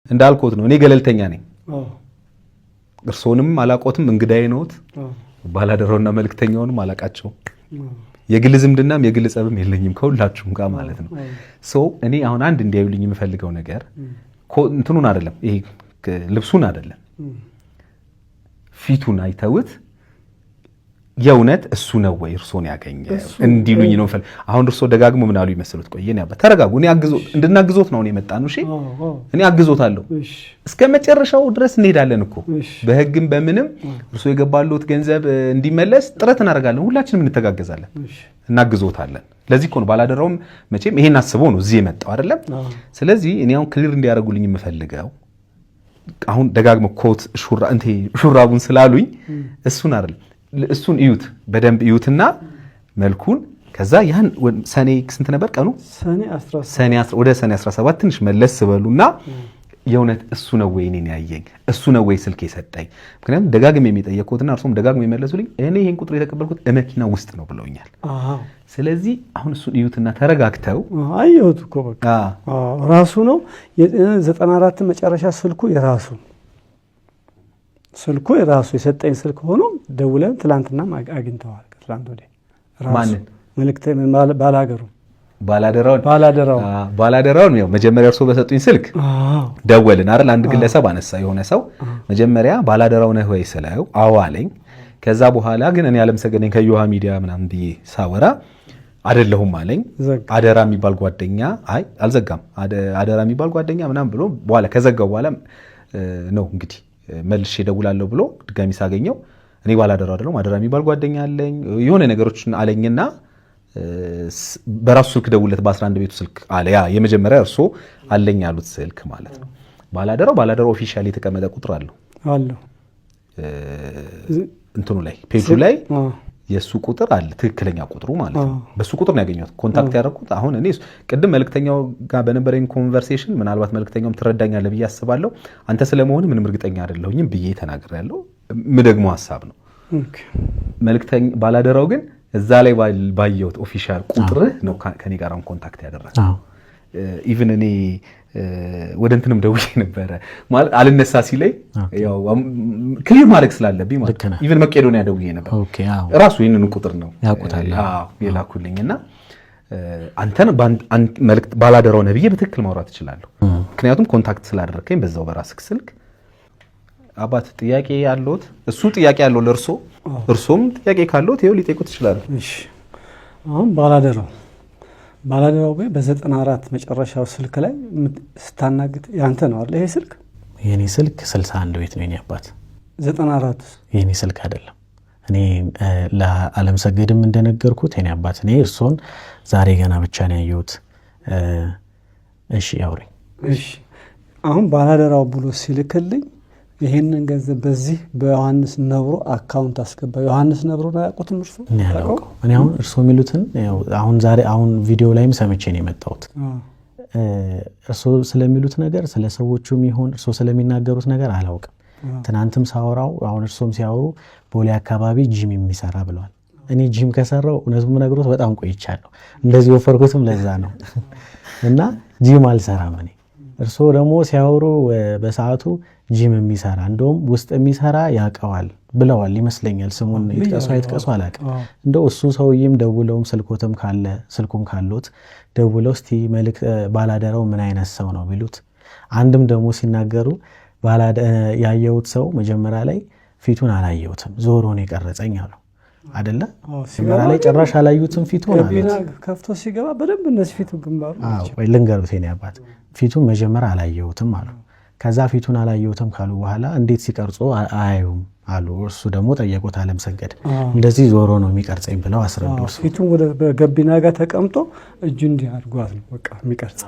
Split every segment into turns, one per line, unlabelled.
እንዳልኩት ነው። እኔ ገለልተኛ ነኝ። እርሶንም አላቆትም፣ እንግዳዬ ነዎት። ባላደራውና መልእክተኛውንም አላቃቸው። የግል ዝምድናም የግል ጸብም የለኝም ከሁላችሁም ጋር ማለት ነው። So እኔ አሁን አንድ እንዲያዩልኝ የምፈልገው ነገር እንትኑን አይደለም፣ ይሄ ልብሱን አይደለም፣ ፊቱን አይተውት የእውነት እሱ ነው ወይ እርሶን ያገኘ እንዲሉኝ ነው። አሁን እርሶ ደጋግሞ ምን አሉ ይመስሉት? ቆይ የኔ አባት ተረጋጉ። እኔ አግዞ እንድናግዞት ነው የመጣ ነው። እሺ እኔ አግዞታለሁ እስከ መጨረሻው ድረስ እንሄዳለን እኮ በህግም በምንም እርሶ የገባሉት ገንዘብ እንዲመለስ ጥረት እናደርጋለን። ሁላችንም እንተጋገዛለን፣ እናግዞታለን። ለዚህ እኮ ነው ባላደራውም መቼም ይሄን አስቦ ነው እዚህ የመጣው አይደለም። ስለዚህ እኔ አሁን clear እንዲያደርጉልኝ የምፈልገው አሁን ደጋግሞ ኮት ሹራቡን ስላሉኝ እሱን አይደለም፣ እሱን እዩት፣ በደንብ እዩትና መልኩን ከዛ ያን ሰኔ ስንት ነበር ቀኑ? ወደ ሰኔ 17 ትንሽ መለስ በሉና የእውነት እሱ ነው ወይ እኔን ያየኝ? እሱ ነው ወይ ስልክ የሰጠኝ? ምክንያቱም ደጋግሜ የሚጠየቅኩትና እርሶም ደጋግሜ የመለሱልኝ እኔ ይሄን ቁጥር የተቀበልኩት መኪና ውስጥ ነው ብለውኛል። ስለዚህ አሁን እሱን እዩትና ተረጋግተው
አየሁት እኮ በቃ ራሱ ነው። 94 መጨረሻ ስልኩ የራሱ ስልኩ የራሱ የሰጠኝ ስልክ ሆኖ ደውለን ትላንትና አግኝተዋል። ከትላንት ወዲያ
ማንን?
መልእክት ባላገሩ
ባላደራውን
ባላደራው
ባላደራውን ያው መጀመሪያ እርሶ በሰጡኝ ስልክ ደወልን አይደል? አንድ ግለሰብ አነሳ። የሆነ ሰው መጀመሪያ ባላደራው ነህ ወይ ስለው አዎ አለኝ። ከዛ በኋላ ግን እኔ አለምሰገድ ነኝ ከዮሃ ሚዲያ ምናምን ብዬ ሳወራ አይደለሁም አለኝ። አደራ የሚባል ጓደኛ አይ አልዘጋም፣ አደራ የሚባል ጓደኛ ምናምን ብሎ በኋላ ከዘጋው በኋላ ነው እንግዲህ መልሼ እደውላለሁ ብሎ ድጋሚ ሳገኘው እኔ ባላደራው አይደለሁም አደራ የሚባል ጓደኛ አለኝ የሆነ ነገሮችን አለኝና በራሱ ስልክ ደውለት በ11 ቤቱ ስልክ አለ። ያ የመጀመሪያ እርሶ አለኝ ያሉት ስልክ ማለት ነው። ባላደራው official የተቀመጠ ቁጥር አለው
አለው
እንትኑ ላይ ፔጁ ላይ የእሱ ቁጥር አለ፣ ትክክለኛ ቁጥሩ ማለት ነው። በሱ ቁጥር ነው ያገኘሁት contact ያደረኩት። አሁን እኔ ቅድም መልእክተኛው ጋር በነበረኝ conversation ምናልባት መልእክተኛውም ትረዳኛለህ ብዬ አስባለሁ። አንተ ስለመሆን ምንም እርግጠኛ አይደለሁኝም ብዬ ተናግሬያለሁ። ምደግሞ ሀሳብ ነው። መልእክተኛ ባላደራው ግን እዛ ላይ ባየሁት official ቁጥርህ ነው ከኔ ጋር አሁን contact ያደረገው። Even እኔ ወደ እንትንም ደውዬ ነበረ ማለት አልነሳ ሲለኝ ያው clear ማድረግ ስላለብኝ ማለት even መቄዶንያ ደውዬ ነበር። ራሱ ይህንን ቁጥር ነው የላኩልኝ እና አንተን መልእክት ባላደራው ነህ ብዬ በትክክል ማውራት እችላለሁ። ምክንያቱም contact ስላደረግከኝ በዛው በራስህ ስልክ። አባት ጥያቄ ያለዎት እሱ ጥያቄ ያለው ለእርሶ፣ እርሶም ጥያቄ ካለዎት ይኸው ሊጠይቁት ይችላሉ።
እሺ አሁን ባላደራው በ94 መጨረሻው ስልክ ላይ ስታናግጥ ያንተ ነው አይደል? ይሄ ስልክ
የኔ ስልክ 61 ቤት ነው የኔ አባት።
94
የኔ ስልክ አይደለም። እኔ ለዓለም ሰገድም እንደነገርኩት የኔ አባት እኔ እርሶን ዛሬ ገና ብቻ ነው ያየሁት። እሺ አውሪኝ።
እሺ አሁን ባላደራው ብሎ ሲልክልኝ ይሄንን ገንዘብ በዚህ በዮሐንስ ነብሮ account አስገባ። ዮሐንስ ነብሮ ነው ያውቁትም እርሶ?
እኔ አላውቀውም። እኔ አሁን እርሶ የሚሉትን አሁን ዛሬ አሁን ቪዲዮ ላይም ሰምቼ ነው የመጣሁት። እርሶ ስለሚሉት ነገር ስለ ሰዎቹም ይሁን እርሶ ስለሚናገሩት ነገር አላውቅም። ትናንትም ሳወራው አሁን እርሶም ሲያወሩ ቦሌ አካባቢ ጂም የሚሰራ ብለዋል። እኔ ጂም ከሰራው እውነቱን ነግሮት በጣም ቆይቻለሁ። እንደዚህ ወፈርኩትም ለዛ ነው እና ጂም አልሰራም እኔ። እርሶ ደግሞ ሲያወሩ በሰዓቱ ጂም የሚሰራ እንደውም ውስጥ የሚሰራ ያውቀዋል ብለዋል ይመስለኛል። ስሙን ይጥቀሱ አይጥቀሱ አላውቅም። እንደው እሱ ሰውዬም ደውለውም ስልኮትም ካለ ስልኩም ካሎት ደውለው እስቲ መልክ ባላደራው ምን አይነት ሰው ነው ቢሉት፣ አንድም ደግሞ ሲናገሩ ያየሁት ሰው መጀመሪያ ላይ ፊቱን አላየሁትም ዞሮ ነው የቀረጸኝ አሉ። አይደለ መጀመሪያ ላይ ጭራሽ አላዩትም ፊቱን አሉት።
ከፍቶ ሲገባ በደንብ እነዚህ ፊቱ ግንባሩ
ልንገሩት የኔ አባት ፊቱን መጀመሪያ አላየሁትም አሉ። ከዛ ፊቱን አላየሁትም ካሉ በኋላ እንዴት ሲቀርጹ አያዩም አሉ። እርሱ ደግሞ ጠየቁት ዓለም ሰገድ እንደዚህ ዞሮ ነው የሚቀርጸኝ ብለው አስረዱ።
ፊቱን ወደ ገቢና ጋር ተቀምጦ እጁ እንዲህ አድርጓት ነው በቃ የሚቀርጽ።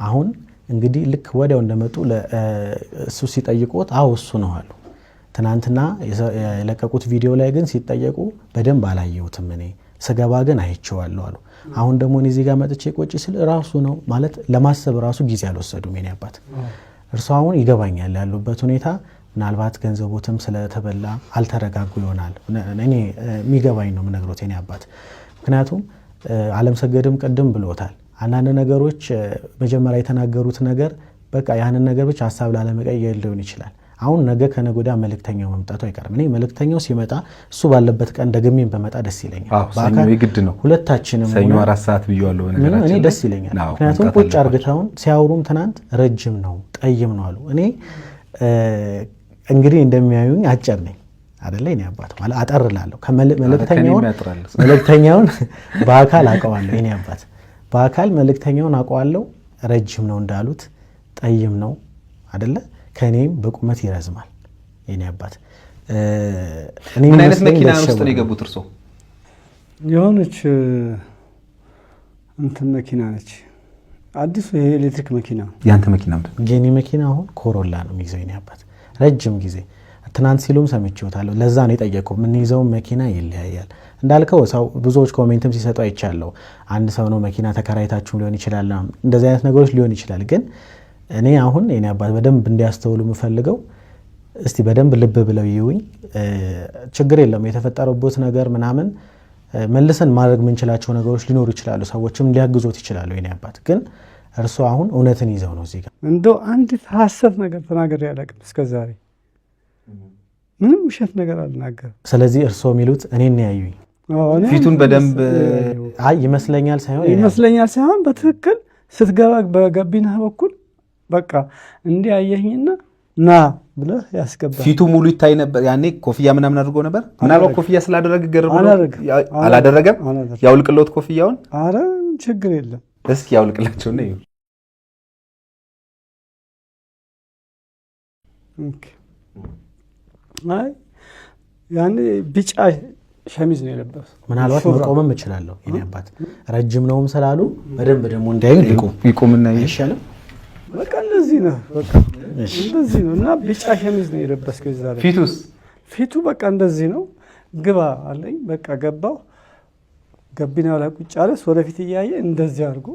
አሁን እንግዲህ ልክ ወዲያው እንደመጡ እሱ ሲጠይቁት አዎ እሱ ነው አሉ። ትናንትና የለቀቁት ቪዲዮ ላይ ግን ሲጠየቁ በደንብ አላየሁትም እኔ ስገባ ግን አይቼዋለሁ አሉ። አሁን ደግሞ እኔ እዚህ ጋር መጥቼ ቆጭ ስል ራሱ ነው ማለት ለማሰብ ራሱ ጊዜ አልወሰዱም የኔ አባት። እርሱ አሁን ይገባኛል ያሉበት ሁኔታ ምናልባት ገንዘቦትም ስለተበላ አልተረጋጉ ይሆናል። እኔ የሚገባኝ ነው የምነግሮት የኔ አባት። ምክንያቱም ዓለም ሰገድም ቅድም ብሎታል። አንዳንድ ነገሮች መጀመሪያ የተናገሩት ነገር በቃ ያንን ነገር ብቻ ሀሳብ ላለመቀየር ሊሆን ይችላል። አሁን ነገ ከነገ ወዲያ መልእክተኛው መምጣቱ አይቀርም። እኔ መልእክተኛው ሲመጣ እሱ ባለበት ቀን ደግሜም በመጣ ደስ ይለኛል።
ሰኞ የግድ ነው።
ሁለታችንም
ሰኞ 4 ሰዓት ብዬዋለሁ።
እኔ ደስ ይለኛል። ምክንያቱም ቁጭ አርግተውን ሲያወሩም ትናንት ረጅም ነው ጠይም ነው አሉ። እኔ እንግዲህ እንደሚያዩኝ አጭር ነኝ አይደለ? እኔ አባት ማለት አጠር እላለሁ። መልእክተኛውን በአካል አውቀዋለሁ። እኔ አባት በአካል መልእክተኛውን አውቀዋለሁ። ረጅም ነው እንዳሉት ጠይም ነው አይደለ? ከኔም በቁመት ይረዝማል። የኔ አባት
ምን አይነት መኪና ውስጥ ነው የገቡት እርሶ?
የሆነች እንትን መኪና ነች፣ አዲሱ ይሄ ኤሌክትሪክ መኪና።
ያንተ መኪና ምንድን ነው?
የኔ መኪና አሁን ኮሮላ ነው የሚይዘው የኔ አባት። ረጅም ጊዜ ትናንት ሲሉም ሰምቼዎታለሁ። ለዛ ነው የጠየቀው። የምንይዘው መኪና ይለያያል እንዳልከው ሰው ብዙዎች comment ም ሲሰጡ አይቻለሁ። አንድ ሰው ነው መኪና ተከራይታችሁም ሊሆን ይችላል፣ እንደዚህ አይነት ነገሮች ሊሆን ይችላል። ግን እኔ አሁን የኔ አባት በደንብ እንዲያስተውሉ የምፈልገው እስቲ በደንብ ልብ ብለው ይዩኝ። ችግር የለም የተፈጠረበት ነገር ምናምን መልሰን ማድረግ የምንችላቸው ነገሮች ሊኖሩ ይችላሉ። ሰዎችም ሊያግዞት ይችላሉ። የኔ አባት ግን እርሱ አሁን እውነትን ይዘው ነው እዚህ ጋር።
እንደው አንዲት ሀሰት ነገር ተናግሬ አላውቅም እስከዛሬ፣ ምንም ውሸት ነገር አልናገርም።
ስለዚህ እርሶ የሚሉት እኔን ያዩኝ
ፊቱን በደንብ
አይ ይመስለኛል ሳይሆን
ይመስለኛል ሳይሆን በትክክል ስትገባ በጋቢና በኩል በቃ እንዲህ አየኸኝና ና ብለህ ያስገባል።
ፊቱ ሙሉ ይታይ ነበር። ያኔ ኮፍያ ምናምን አድርጎ ነበር። ምናልባት ኮፍያ ስላደረገ ገርም አላደረገም። ያውልቅሎት ኮፍያውን።
አረ ችግር የለም
እስኪ ያውልቅላቸው ነው።
Okay። አይ ያኔ ቢጫ ሸሚዝ ነው የለበሰው።
ምናልባት መቆምም እችላለሁ። የኔ አባት ረጅም ነውም ስላሉ በደንብ ደግሞ እንዲያዩ
ይቁምና
አይሻልም?
በቃ እንደዚህ ነው። በቃ እንደዚህ ነው እና ቢጫ ሸሚዝ ነው የለበስከው እዛ ላይ።
ፊቱስ?
ፊቱ በቃ እንደዚህ ነው። ግባ አለኝ። በቃ ገባሁ። ገቢናው ላይ ቁጭ አለ። ወደፊት እያየ እንደዚህ አድርጎ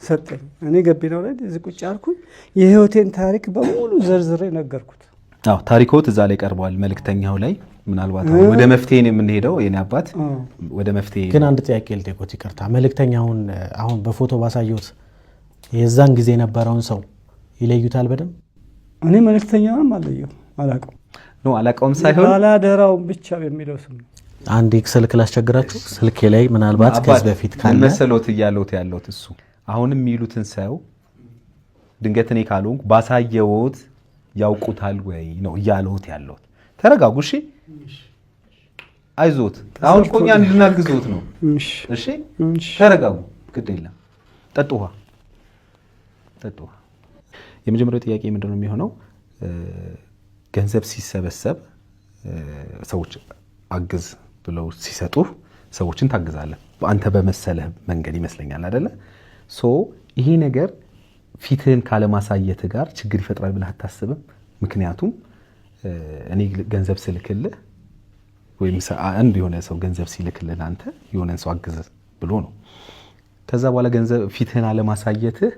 ሰጠኝ። እኔ ገቢናው ላይ እንደዚህ ቁጭ አልኩኝ። የህይወቴን ታሪክ በሙሉ ዘርዝሬ ነገርኩት።
አዎ ታሪኮት እዛ ላይ ቀርቧል መልእክተኛው ላይ። ምናልባት ወደ መፍትሄ ነው የምንሄደው የኔ አባት፣ ወደ መፍትሄ
ግን አንድ ጥያቄ ልጠይቆት፣ ይቅርታ። መልእክተኛውን አሁን በፎቶ ባሳየሁት የዛን ጊዜ የነበረውን ሰው ይለዩታል በደንብ?
እኔ መልእክተኛውንም አለየው አላውቀውም።
No አላውቀውም ሳይሆን
ባላደራውን ብቻ የሚለው ስም ነው።
አንድ ስልክ ላስቸግራችሁ። ስልኬ ላይ ምናልባት ከዚህ በፊት ካለ
መሰሎት እያለሁት ያለሁት እሱ አሁንም የሚሉትን ሰው ድንገት እኔ ካልሆንኩ ባሳየዎት ያውቁታል ወይ ነው እያለሁት ያለሁት። ተረጋጉ እሺ፣ አይዞት። አሁን እኮ እኛ እንድናግዞት ነው። እሺ ተረጋጉ፣ ግድ የለም። ጠጡ ውሃ፣ ጠጡ ውሃ። የመጀመሪያው ጥያቄ ምንድን ነው የሚሆነው? ገንዘብ ሲሰበሰብ ሰዎች አግዝ ብለው ሲሰጡ ሰዎችን ታግዛለህ። አንተ በመሰለህ መንገድ ይመስለኛል አይደለ? So ይሄ ነገር ፊትህን ካለማሳየት ጋር ችግር ይፈጥራል ብለህ አታስብም? ምክንያቱም እኔ ገንዘብ ስልክልህ ወይም አንድ የሆነ ሰው ገንዘብ ሲልክልህ አንተ የሆነን ሰው አግዝ ብሎ ነው። ከዛ በኋላ ገንዘብ ፊትህን አለማሳየትህ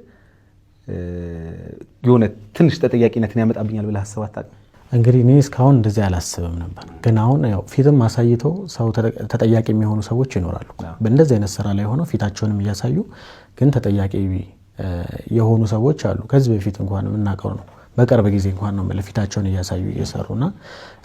የሆነ ትንሽ ተጠያቂነትን ያመጣብኛል ብለህ አስበህ አታውቅም?
እንግዲህ እኔ እስካሁን እንደዚህ አላስብም ነበር። ግን አሁን ያው ፊትም አሳይተው ሰው ተጠያቂ የሚሆኑ ሰዎች ይኖራሉ። በእንደዚህ አይነት ስራ ላይ ሆነው ፊታቸውንም እያሳዩ ግን ተጠያቂ የሆኑ ሰዎች አሉ። ከዚህ በፊት እንኳን የምናውቀው ነው። በቅርብ ጊዜ እንኳን ነው የምልህ ፊታቸውን እያሳዩ እየሰሩና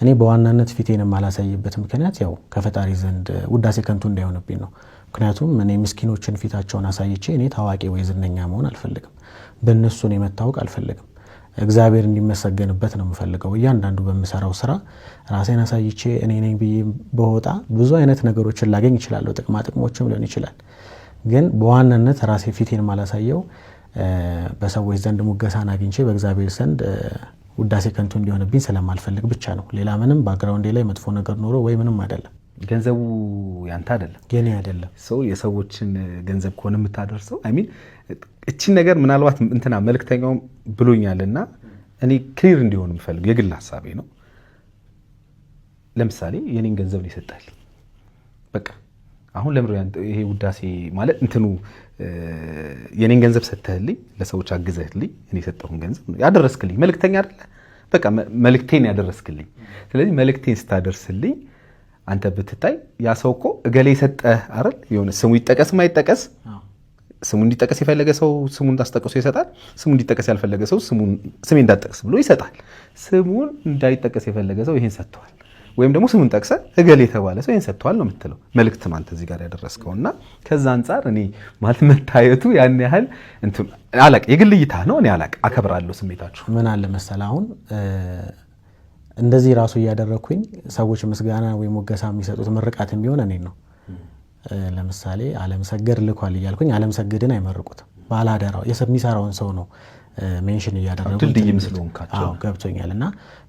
እኔ በዋናነት ፊቴን የማላሳይበት ምክንያት ያው ከፈጣሪ ዘንድ ውዳሴ ከንቱ እንዳይሆንብኝ ነው። ምክንያቱም እኔ ምስኪኖችን ፊታቸውን አሳይቼ እኔ ታዋቂ ወይ ዝነኛ መሆን አልፈልግም። በእነሱ እኔ መታወቅ አልፈልግም። እግዚአብሔር እንዲመሰገንበት ነው የምፈልገው። እያንዳንዱ በምሰራው ስራ ራሴን አሳይቼ እኔ ነኝ ብዬ በወጣ ብዙ አይነት ነገሮችን ላገኝ እችላለሁ። ጥቅማ ጥቅሞችም ሊሆን ይችላል። ግን በዋናነት ራሴ ፊቴን ማላሳየው በሰዎች ዘንድ ሙገሳን አግኝቼ በእግዚአብሔር ዘንድ ውዳሴ ከንቱ እንዲሆንብኝ ስለማልፈልግ ብቻ ነው። ሌላ ምንም background ኤ ላይ መጥፎ ነገር ኖሮ ወይ ምንም አይደለም።
ገንዘቡ ያንተ አይደለም፣
የኔ አይደለም።
ሰው የሰዎችን ገንዘብ ከሆነ የምታደርሰው I mean እቺን ነገር ምናልባት እንትና መልእክተኛውም ብሎኛልና እኔ clear እንዲሆን የምፈልግ የግል ሀሳቤ ነው። ለምሳሌ የኔን ገንዘብ ነው ይሰጣል። በቃ አሁን ለምሮ ይሄ ውዳሴ ማለት እንትኑ የኔን ገንዘብ ሰጥተህልኝ ለሰዎች አግዘህልኝ እኔ የሰጠሁን ገንዘብ ነው ያደረስክልኝ። መልእክተኛ አይደለ? በቃ መልእክቴን ያደረስክልኝ። ስለዚህ መልእክቴን ስታደርስልኝ አንተ ብትታይ ያ ሰው እኮ እገሌ የሰጠህ አይደል? የሆነ ስሙ ይጠቀስም አይጠቀስ ስሙ እንዲጠቀስ የፈለገ ሰው ስሙን አስጠቅሶ ይሰጣል። ስሙ እንዲጠቀስ ያልፈለገ ሰው ስሜ እንዳጠቅስ ብሎ ይሰጣል። ስሙን እንዳይጠቀስ የፈለገ ሰው ይሄን ሰጥቷል፣ ወይም ደግሞ ስሙን ጠቅሰ እገሌ የተባለ ሰው ይሄን ሰጥቷል ነው የምትለው መልእክት ነው አንተ እዚህ ጋር ያደረስከው። እና ከዛ አንጻር እኔ ማለት መታየቱ ያን ያህል እንትን አላቅ፣ የግል እይታ ነው። እኔ አላቅ፣ አከብራለሁ ስሜታችሁ።
ምን አለ መሰለህ አሁን እንደዚህ ራሱ እያደረግኩኝ ሰዎች ምስጋና ወይ ሞገሳ የሚሰጡት ምርቃት ቢሆን እኔን ነው። ለምሳሌ አለምሰገድ ልኳል እያልኩኝ አለምሰገድን አይመርቁትም። ባላደራው የሚሰራውን ሰው ነው mention እያደረጉ
ድልድይም ስለሆንካቸው
ገብቶኛል። እና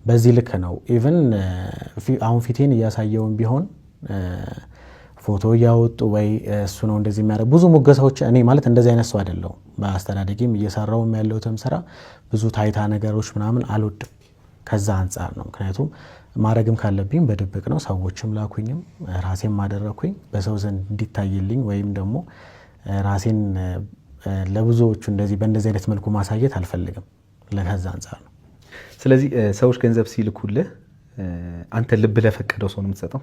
በዚህ ልክ ነው። Even አሁን ፊቴን እያሳየውን ቢሆን ፎቶ እያወጡ ወይ እሱ ነው እንደዚህ የሚያደርግ ብዙ ሙገሳዎች። እኔ ማለት እንደዚህ አይነት ሰው አይደለሁም። በአስተዳደጌም እየሰራውም ያለሁትም ስራ ብዙ ታይታ ነገሮች ምናምን አልወድም። ከዛ አንጻር ነው። ምክንያቱም ማድረግም ካለብኝ በድብቅ ነው። ሰዎችም ላኩኝም ራሴም አደረኩኝ በሰው ዘንድ እንዲታይልኝ ወይም ደግሞ ራሴን ለብዙዎቹ እንደዚህ በእንደዚህ አይነት መልኩ ማሳየት አልፈልግም። ለከዛ አንጻር ነው።
ስለዚህ ሰዎች ገንዘብ ሲልኩልህ አንተ ልብ ለፈቀደው ሰው ነው የምትሰጠው?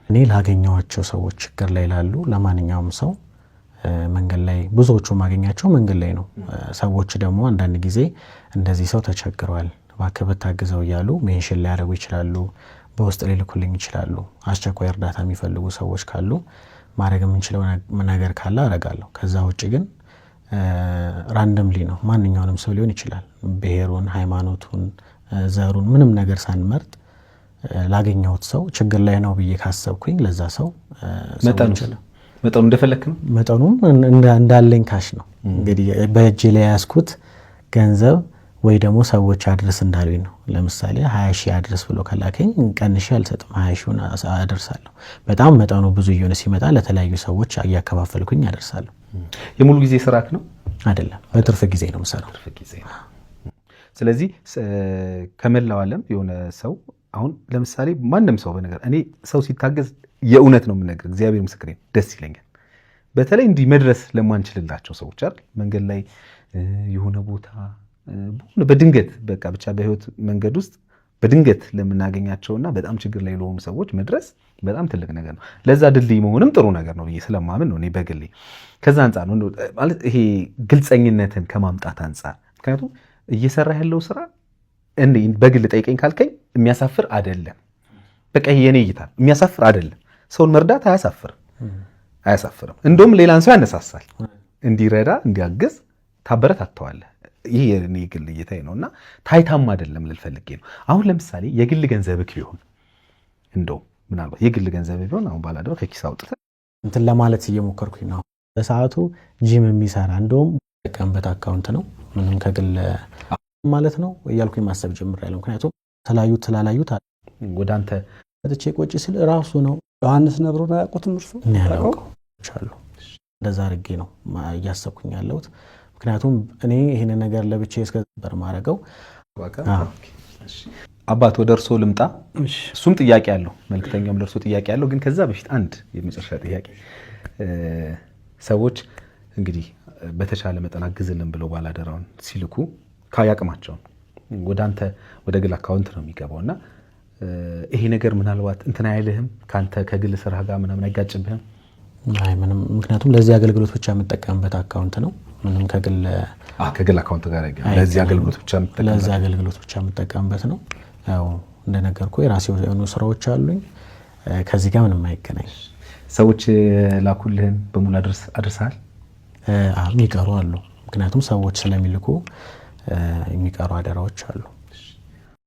እኔ ላገኘኋቸው ሰዎች፣ ችግር ላይ ላሉ ለማንኛውም ሰው መንገድ ላይ፣ ብዙዎቹ ማገኛቸው መንገድ ላይ ነው። ሰዎች ደግሞ አንዳንድ ጊዜ እንደዚህ ሰው ተቸግሯል እባክህ ብታግዘው እያሉ mention ሊያደርጉ ይችላሉ። በውስጥ ሊልኩልኝ ይችላሉ። አስቸኳይ እርዳታ የሚፈልጉ ሰዎች ካሉ ማድረግ የምንችለው ነገር ካለ አደርጋለሁ። ከዛ ውጭ ግን randomly ነው። ማንኛውንም ሰው ሊሆን ይችላል። ብሔሩን፣ ሃይማኖቱን፣ ዘሩን ምንም ነገር ሳንመርጥ ላገኘሁት ሰው ችግር ላይ ነው ብዬ ካሰብኩኝ ለዛ ሰው
መጠኑ እንደፈለክ ነው።
መጠኑም እንዳለኝ cash ነው። እንግዲህ በእጄ ላይ ያዝኩት ገንዘብ ወይ ደግሞ ሰዎች አድርስ እንዳሉኝ ነው። ለምሳሌ 20 ሺህ አድርስ ብሎ ከላከኝ ቀንሼ አልሰጥም፣ 20 ሺውን አደርሳለሁ። በጣም መጠኑ ብዙ እየሆነ ሲመጣ ለተለያዩ ሰዎች እያከፋፈልኩኝ አደርሳለሁ።
የሙሉ ጊዜ ስራክ ነው?
አይደለም፣ በትርፍ ጊዜ ነው የምሰራው።
ስለዚህ ከመላው ዓለም የሆነ ሰው አሁን ለምሳሌ ማንም ሰው በነገር እኔ ሰው ሲታገዝ የእውነት ነው የምነግርህ፣ እግዚአብሔር ምስክሬ ደስ ይለኛል። በተለይ እንዲህ መድረስ ለማንችልላቸው ሰዎች አይደል መንገድ ላይ የሆነ ቦታ በድንገት በቃ ብቻ በህይወት መንገድ ውስጥ በድንገት ለምናገኛቸውና በጣም ችግር ላይ ለሆኑ ሰዎች መድረስ በጣም ትልቅ ነገር ነው። ለዛ ድልድይ መሆንም ጥሩ ነገር ነው ብዬ ስለማምን ነው እኔ በግሌ። ከዛ አንጻር ነው ማለት ይሄ ግልጸኝነትን ከማምጣት አንጻር፣ ምክንያቱም እየሰራ ያለው ስራ እኔ በግል ጠይቀኝ ካልከኝ የሚያሳፍር አይደለም። በቃ ይሄ የኔ እይታ የሚያሳፍር አይደለም። ሰውን መርዳት አያሳፍርም፣ አያሳፍርም። እንደውም ሌላን ሰው ያነሳሳል፣ እንዲረዳ እንዲያግዝ ታበረታተዋለህ። ይሄ የኔ ግል እይታዬ ነውና ታይታም አይደለም ልል ፈልጌ ነው። አሁን ለምሳሌ የግል ገንዘብህ ቢሆን እንደው ምናልባት የግል ገንዘብህ ቢሆን አሁን ባላደራው ከኪስ አውጥተህ
እንትን ለማለት እየሞከርኩኝ ነው። በሰዓቱ ጂም የሚሰራ እንደውም ጠቀምበት account ነው ምንም ከግል ማለት ነው እያልኩኝ ማሰብ ጀምሬያለሁ። ምክንያቱም ተላዩት ስላላዩት
ወደ አንተ
መጥቼ ቆጭ ስል ራሱ ነው።
ዮሐንስ ነብሮን አያውቁትም እርሱ?
እኔ አላውቀውም። እንደዛ አድርጌ ነው እያሰብኩኝ ያለሁት። ምክንያቱም እኔ ይሄንን ነገር ለብቻዬ እስከ ማረገው።
አባት ወደ እርሶ ልምጣ። እሱም ጥያቄ አለው፣ መልክተኛውም ለእርሶ ጥያቄ አለው። ግን ከዛ በፊት አንድ የመጨረሻ ጥያቄ፣ ሰዎች እንግዲህ በተሻለ መጠን አግዝልን ብለው ባላደራውን ሲልኩ ካያቅማቸውን ወደ አንተ ወደ ግል account ነው የሚገባውና ይሄ ነገር ምናልባት እንትን አይልህም? ካንተ ከግል ስራ ጋር ምናምን አይጋጭብህም?
አይ ምንም፣ ምክንያቱም ለዚህ አገልግሎት ብቻ የምጠቀምበት account ነው። ምንም
ከግል account ጋር አይገናኝም። ለዚህ አገልግሎት ብቻ የምጠቀምበት
ለዚህ አገልግሎት ብቻ የምጠቀምበት ነው። ያው እንደነገርኩህ የራሴ የሆኑ ስራዎች አሉኝ። ከዚህ ጋር ምንም አይገናኝም።
ሰዎች ላኩልህን በሙሉ አድርሰሃል?
የሚቀሩ አሉ። ምክንያቱም ሰዎች ስለሚልኩ የሚቀሩ አደራዎች አሉ።